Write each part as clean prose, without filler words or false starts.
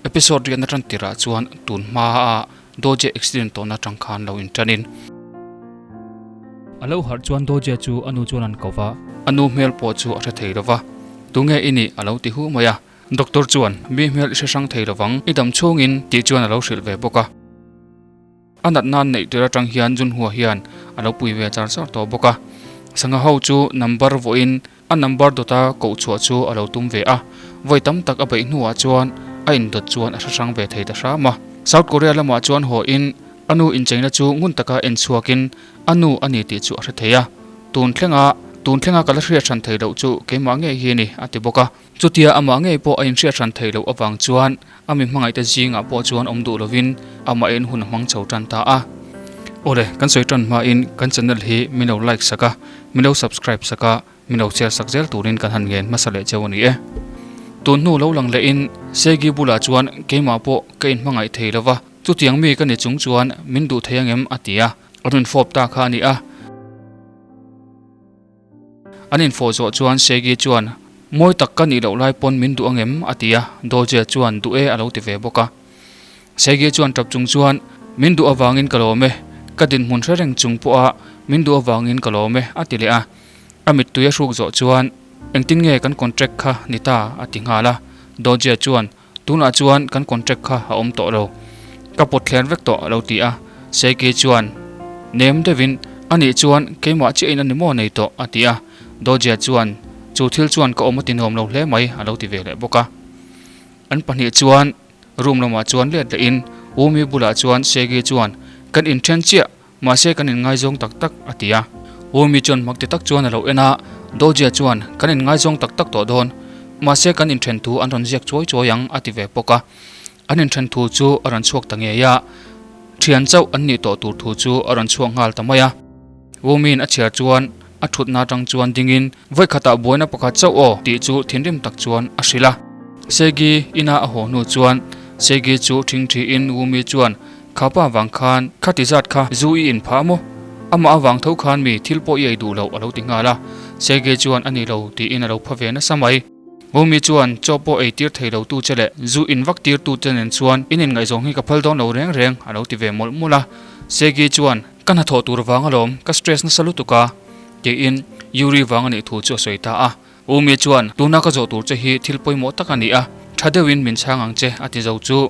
Episode riahna tan tirah chuan tun hma a Doje accident tawhna atang khan lo inṭanin. A lo harh chuan Doje chu a nu chuan an ko va. A nu hmel pawh chu a hre thei lo va, Tunge i nih? a lo ti hu mai a. Doctor chuan, Mi hmel i hre hrang thei lovang, i dam chhungin, tih chuan a lo hrilh ve bawk a. A nat nan neih tir atang hian Junhua hian a lo pui ve char char tawh bawk a. Sangha ho chu number vawiin a number dawta koh chhuah chu a lo tum ve a. Vawi tam tak a beih hnuah chuan a indawt chuan a hre hrang ve thei ta hram a. South Korea lamah chuan haw in a nu incheina chu ngun taka en chhuakin a nu a ni tih chu a hre thei a. Tun thlenga tun thlenga ka la hriat hran thei loh chu keimah ngei hi a ni a ti bawk a. Chutia amah ngei pawh a inhriat hran theih loh avang chuan a mi hmangaihte zingah pawh chuan awm duh lovin amah en hun a hmang chho tan ta a. Awle, kan sawi tan hmain kan channel hi min lo like sak a, min lo subscribe sak a, min lo share sak zel turin kan han ngen hmasa leh cheu a ni e. Tun hnu lo lang lehin Segi bulah chuan keimah pawh ka inhmangaih thei lova, chutiang mi ka ni chung chuan min duh thei angem a ti a, a rawn fawp ta kha a ni a. An infawh zawh chuan Segi chuan, Mawi tak ka nih loh lai pawn min duh angem? a ti a, Doje chuan, Duh e a lo ti ve bawk a. Segi chuan tap chung chuan, Min duh avangin ka lawm e, ka dinhmun hre reng chung pawha min duh avangin ka lawm e, a ti leh a. A mittui a hruk zawh chuan, Engtin nge kan contract kha ni ta? a ti nghal a. Doje chuan, Tunah chuan kan contract kha a awm tawh lo. Ka pawt thler vek tawh a lo ti a. Seiki chuan nem deuhin, Anih chuan keimah chiahin a ni maw nei tawh a ti a. Dawjia chuan, Chu thil chuan ka awm a ti nuam lo hle mai a lo ti ve leh bawk a. An pahnih chuan room lamah chuan let lehin Umi bulah chuan Seiki chuan, Kan inthen chiah, mahse kan inngaizawng tak tak a ti a. Umi chuan mak ti tak chuan a lo en a, Dawjia chuan, Kan inngaizawng tak tak tawh dawn, mahse kan inthen thu an rawn ziak chuai chuai ang a ti ve bawk a. An inthen thu chu a rawn chhuak ta ngei a, thian chauh an nih tawh tur thu chu a rawn chhuak nghal ta mai a. Wumi'n a chhiar chuan a thutna atang chuan dingin vawikhatah buaina pakhat chauh aw tih chu thinrim tak chuan a hrilh a. Segi ina a haw hnu chuan Segi chu thingthiin Wumi chuan, Khapa vang khan kha ti zat kha zu i inphah maw? Amah avang tho khan mi thil pawh i ei duh loh a lo ti nghal a. Segi chuan a ni lo tiin a lo pha ve nasa mai. Bawmi chuan chaw pawh ei tir thei lo tu che leh zu in vak tir tu che nen chuan in inngaihzawng hi ka phal dawn lo reng reng a lo ti ve mawlh mawlh a. Segi chuan, Ka hnathawh tur vang alawm, ka stress nasa lutuk a, tiin Yuri vang a nih thu chu a sawi ta a. Umi chuan, Tuna ka zawh tur che hi thil pawimawh tak a ni a, tha deuhin min chhang ang che, a ti zo chu.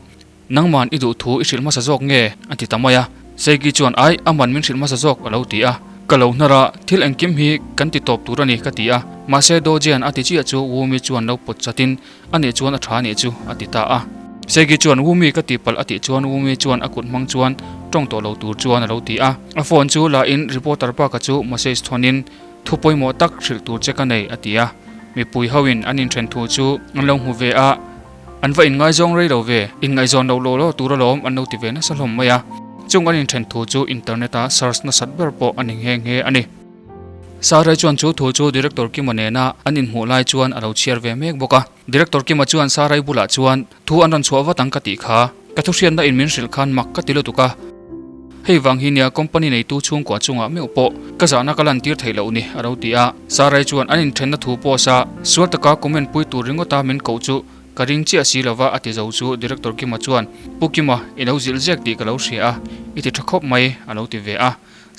Nangman i duh thu i hrilh hmasa zawk nge? a ti ta mai a. Seigi chuan, Ai, aman min hrilh hmasa zawk a lo ti a. Ka lo hnar a, thil engkim hi kan ti tawp tur a ni ka ti a. Mahse Dojian a ti chiah chu Wumi chuan lo pawt chatin, A nih chuan a tha a nih chu a ti ta a. Seigi chuan, Wumi ka ti palh a tih chuan Wumi chuan a kut hmang chuan tawng tawh lo tur chuan a lo ti a. A phone chu la in reporter pa ka chu message thawn in, Thu pawimawh tak hrilh tur che ka nei a ti a. Mipui ho in an inthen thu chu an lo hmu ve a. An va inngaizawng rei lo ve, inngaihzawn lo law law tur alawm an lo ti ve nasa hlawm mai a. Chung an inthen thu chu internet a search nasat ber pawh a ni nghe nghe a ni. Sarai chuan chu thu chu Director Kima nena an inhmuh lai chuan a lo chhiar ve mek bawk a. Director Kima chuan Sarai bulah chuan, Thu an rawn chhuah vat ang ka tih kha, ka thuhriatna in min hrilh khan mak ka ti lutuk a. Hei vang hi nia company neitu chhungkua chungah meuh pawh ka zahna ka lantir theih loh ni a lo ti a. Sarai chuan an inthenna thu post a sual taka comment pui tur ringawta min koh chu ka ring chiah si lova a ti zo chu Director Kima chuan Pu Kima i lo zilh zek tih ka lo hria a, i ti tha khawp mai a lo ti ve a.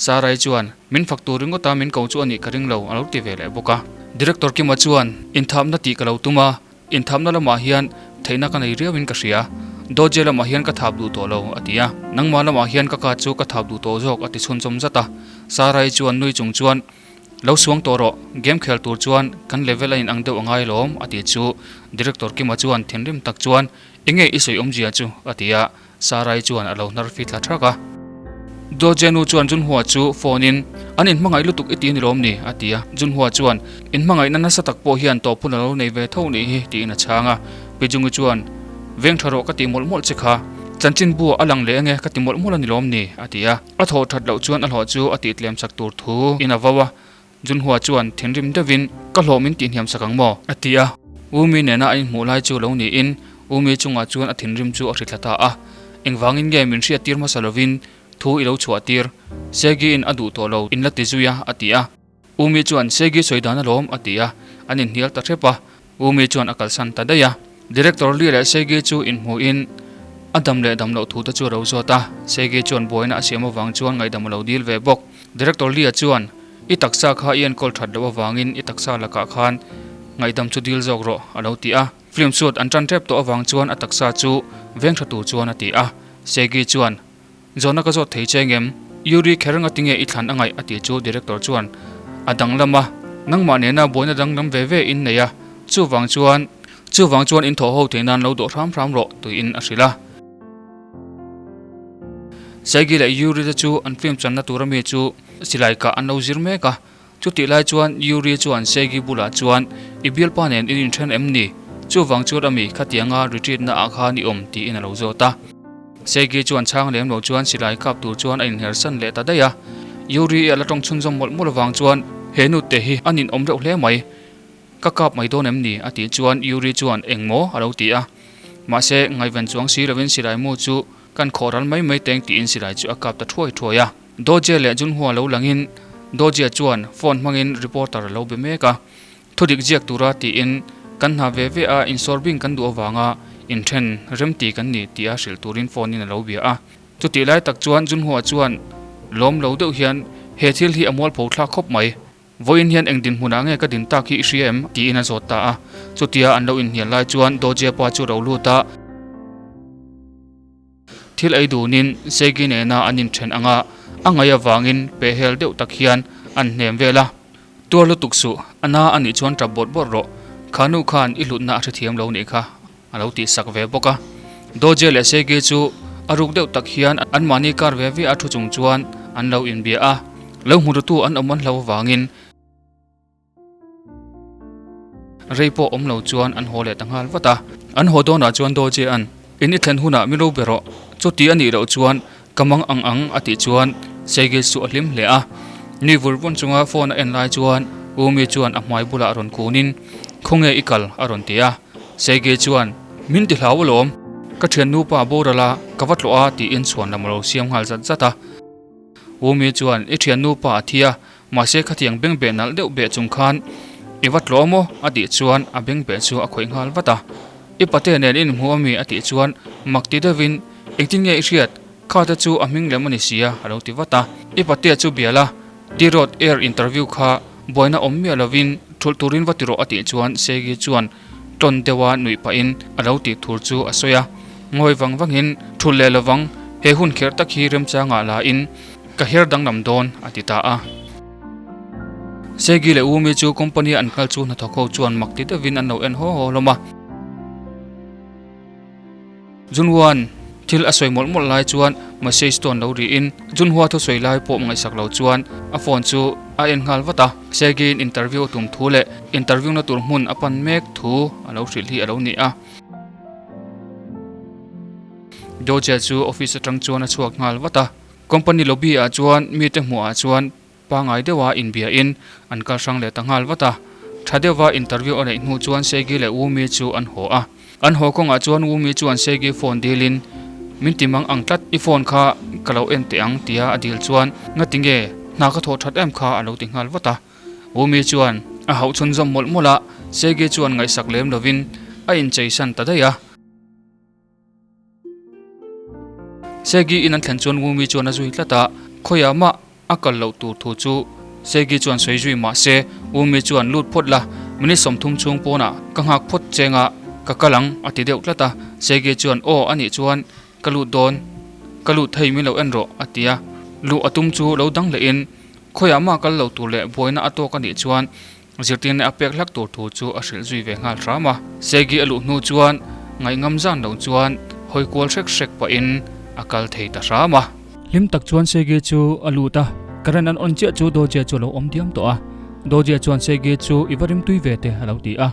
Sarai chuan min fak tur ringawta min ko chu a nih ka ring lo a lo ti ve leh bawk a. Director Kima chuan inthapna tih ka lo tum a, Inthamna lamah hian theihna ka nei riauin ka hria. Doje lamah hian ka thap duh tawh lo, a ti a. Nangmah lamah hian ka ka chu ka thap duh tawh zawk, a ti chhunchawm zat a. Sarai chuan nui chung chuan, Lo suang tawh rawh, game khel tur chuan kan level a inang deuh a ngai lawm, a ti chu. Director Kima chuan thinrim tak chuan, Enge i sawi awmzia chu? a ti a. Sarai chuan a lo hnar fi thla thak a. Dojenu chuan Junhua chu phone in, An inhmangaih lutuk i ti ni lawm ni? a ti a. Junhua chuan, Inhmangaihna nasa tak pawh hian tawhphun a lo nei ve tho nih hi, tiin a chhang a. Pijungi chuan, Veng tha rawh ka ti mawlh mawlh che kha. Chanchin bu a lang leh ange ka ti mawlh mawlh a ni lawm ni? a ti a. A thawh that loh chuan a hlawh chu a tih tlem sak tur thu in a vo a. Junhua chuan thinrim deuhin, Ka hlawh min tihhniam sak ang maw? a ti a. Umi nena a inhmuh lai chu lo niin Umi chungah chuan a thinrim chu a hri thla ta a. Engvangin nge min hriattir hmasa lovin thu i lo chhuahtir? Segi-in a duh tawh lo, in la ti zui a, a ti a. Umi chuan, Segi sawi dan alawm, a ti a. An inhnial ta hrep a. Umi chuan a kalsan ta daih a. Director Lee leh Segi chu inhmuhin a dam leh dam loh thu te chu a lo zawt a, Segi chuan buaina a siam avang chuan ngaihdam a lo dil ve bawk. Director Lee-a chuan, I taksa kha i enkawl that loh avangin i taksa lakah khan ngaihdam chu dil zawk rawh, a lo ti a. Film suat an tan tep tawh avang chuan a taksa chu veng tha tur chuan a ti a. Segi chuan, Zawhna ka zawt thei che ngem? Yuri kher ngatinge i thlan a ngaih a tih chu Director chuan a danglam a, nangmah nena buaina danglam ve ve in nei a, chuvang chuan chuvang chuan in thawh ho theih nan lo dawh hram hram rawh tuiin a hrilh a. Segi leh Yuri te chu an film channa tura mi chu silai kah an lo zir mek a, Chutih lai chuan Yuri chuan Segi bulah chuan, I bialpa nen in inthen em ni? Chuvang chuan ami khatianga retreat na ah khan i awm tiin a lo zawt a. Segi chuan chhang lem lo chuan silai kap tur chuan a inher san leh ta daih a. Yuri a la tawng chhunzawm mawlh mawlh avang chuan, He nute hi a ninawm reuh hle mai. Ka kap mai dawn em ni? a tih chuan Yuri chuan, Eng maw? a lo ti a. Mahse, ngaihven chuang si lovin silai mu chu kan khawh ral mai mai teng tiin silai chu a kap ta thuai thuai a. Doje leh Junhua lo langin Doje chuan phone hmangin reporter a lo be mek a, thudik ziak tura tiin kan hna ve ve a insawr bing kan duh avanga inthen remti kan ni tia hrilh turin phone in a lo bia a. Chutih lai tak chuan Junhua chuan lawm lo deuh hian he thil hi a mualpho thlak khawp mai. Vawiin hian eng dinhmunah nge ka din tak hi i hria em? tiin a zawt ta a. Chutia an lo inhnial lai chuan Doje pa chu ro lut a. Thil ei dunin Segi nena an inthen anga a ngaih avangin pehhel deuh tak hian an hnem vel a. Tuar lutuk suh, a na a nih chuan tap bawrh bawrh rawh, kha nu khan i hlutna a hrethiam lo nih kha a lo tih sak ve bawk a. Doje leh Segi chu a ruk deuh tak hian anmahni kar ve ve a thu chung chuan an lo inbia a, lo hmurutu an awm an hlo avangin, Rei pawh awm lo chuan an haw leh ta nghal vat a. An haw dawnah chuan Doje'an, In i thlen hunah mi lo be rawh, chuti a nih loh chuan ka mang ang ang a tih chuan Sergei chu a hlim hle a. Nui vur vun chunga phone a en lai chuan Umi chuan a hmai bulah rawn kunin, Khawnge i kal? a rawn ti a. Sergei chuan, Min ti hlau alawm, ka thiannu pa boral a, ka va tlawh a tiin chhuan lam a lo siam nghal zat zat a. Umi chuan, I thiannu pa a thi a, Mahse khatiang beng beh nalh deuh beh chung khan i va tlawh maw? a tih chuan a beng beh chu a khawih nghal vat a. I pate nen i inhmu ami? a tih chuan mak ti deuhin, Engtin nge i hriat? Kha te chu a hming lem a ni sia a lo ti vat a. I patea chu bial a, T-Road Air interview kha buaina awm miah lovin thulh turin va ti rawh a tih chuan Segi chuan tawn deuha nuih pahin a lo tih thur chu a sawi a. Ngawi vang vangin, Thulh leh lovang, he hun kherh tak hi remchangah la in, Ka her danglam dawn, a ti ta a. Segi leh Umi chu company an kal chu hnathawk ho chuan mak ti deuhin an lo en haw haw hlawm a. Junhua-a'n thil a sawi mawlh mawlh lai chuan message tawn lo rihin Junhua thusawi lai pawh ngaihsak lo chuan a phone chu a en nghal vat a. Segi-in interview a tum thu leh interview na tur hmun a pan mek thu a lo hrilh hi a lo ni a. Doja chu office atang chuan a chhuak nghal vat a. Company lobby ah chuan mite hmuh ah chuan pangai deuha inbia in an kal hrang leh ta nghal vat a. Tha deuha interview a neih hnu chuan Segi leh Wumi chu an haw a. An haw kawngah chuan Wumi chuan Segi phone dil in, Min ti mang ang tlat, i phone kha ka lo en teh ang tia a dil chuan ngati nge hna ka thawh that em kha a lo ti nghal vat a. Wumi chuan a hauh chhunzawm mawlh mawlh a, Segi chuan ngaihsak lem lovin a inchei san ta daih a. Segi in an thlen chuan Wumi chuan a zui tlat a, khawiah mah a kal loh tur thu chu Segi chuan sawi zui mah se Wumi chuan lut phawt la, minute 30 chhung pawnah ka nghak phawt cheng a, ka kal ang a ti deuh tlat a, Segi chuan aw a nih chuan ka lut dawn, ka lut thei min lo en rawh a ti a, luh a tum chu lo dang leh in khawiah mah kal lo tur leh buaina a tawk a nih chuan Zirtirna a pek hlak tur thu chu a hrilh zui ve nghal hram a. Segi a luh hnu chuan ngaihngam zan lo chuan hawi kual hrek hrek pahin a kal thei ta hram a. Hlim tak chuan Segi chu a lut a, current an on chiah chu Dawjia chu a lo awm diam tawh a. Dawjia chuan Segi chu i va rimtui ve te a lo ti a.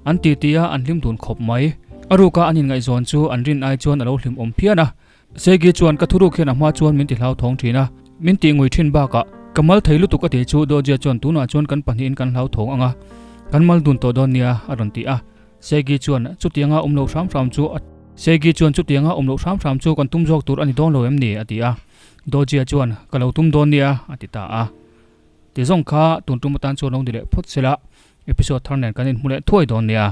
An ti ti a, an hlim dun khawp mai. A ruka an inngaihzawn chu an rin ai chuan a lo hlim awm phian a. Segi chuan ka thuruk hian a hma chuan min ti hlauthawng thin a, min tih ngui thin bakah ka mal thei lutuk a tih chu Dawjia chuan tunah chuan kan pahnihin kan hlauthawng ang a, kan mal dun tawh dawn nia a rawn ti a. Segi chuan chutianga awm loh hram hram chu a Segi chuan chutianga awm loh hram hram chu kan tum zawk tur a ni dawn lo em ni a ti a. Dawjia chuan ka lo tum dawn nia a ti ta a. Ti zawng kha tun tum atan chuan lo ni leh phawt sela episode thar nen kan inhmu leh thuai dawn nia.